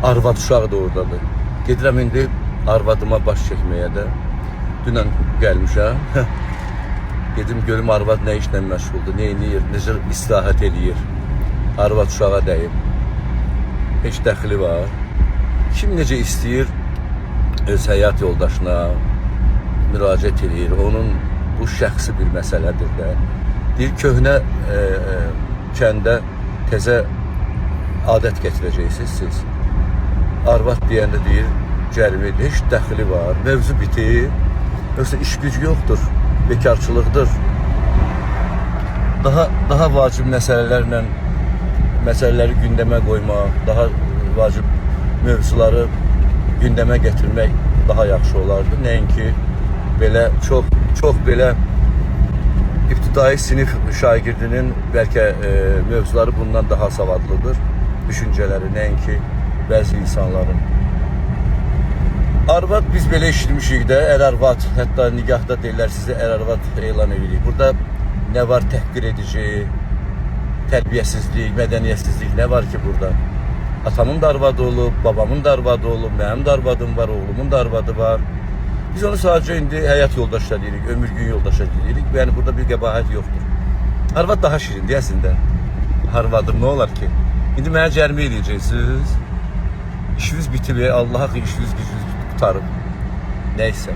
Arvad uşaq da oradadır. Gedirəm indi arvadıma baş çəkməyə də. Dünən gəlmişəm. Gedim görüm arvad nə işlə məşğuldur, nə eləyir, necə istirahət eləyir. Arvad uşağa dəyib. Heç dəxli var. Kim necə istəyir öz həyat yoldaşına müraciət eləyir. Onun bu şəxsi bir məsələdir də. Deyir köhnə kəndə təzə adət gətirəcəksiniz siz. Arvad deyəndə deyir cərimi heç dəxli var. Mövzu bitir. Yoxsa iş güc yoxdur. Bekarçılıqdır. Daha vacib məsələlərlə məsələləri gündəmə qoymaq, daha vacib mövzuları gündəmə gətirmək daha yaxşı olardı. Nəinki belə çox çox belə ibtidai sinif şagirdinin bəlkə mövzuları bundan daha savadlıdır, düşüncələri, nəinki bəzi insanların. Arvad biz belə eşitmişik də, ər arvad, hətta nigahda deyirlər sizə ər arvad elan edirik. Burada nə var təhqir edici, tərbiyəsizlik, mədəniyyətsizlik nə var ki burada? Atamın da arvadı olub, babamın da arvadı olub, mənim də arvadım var, oğlumun da arvadı var. Biz onu sadəcə indi həyat yoldaşları deyirik, ömür gün yoldaşı deyirik. Yəni burada bir qəbahət yoxdur. Arvad daha şirin əslində. Arvadım nə olar ki? İndi mənə cərimə eləyəcəksiniz. İşiniz bitib, Allah haqqı işiniz gücünüz qurtarıb. Nəysə.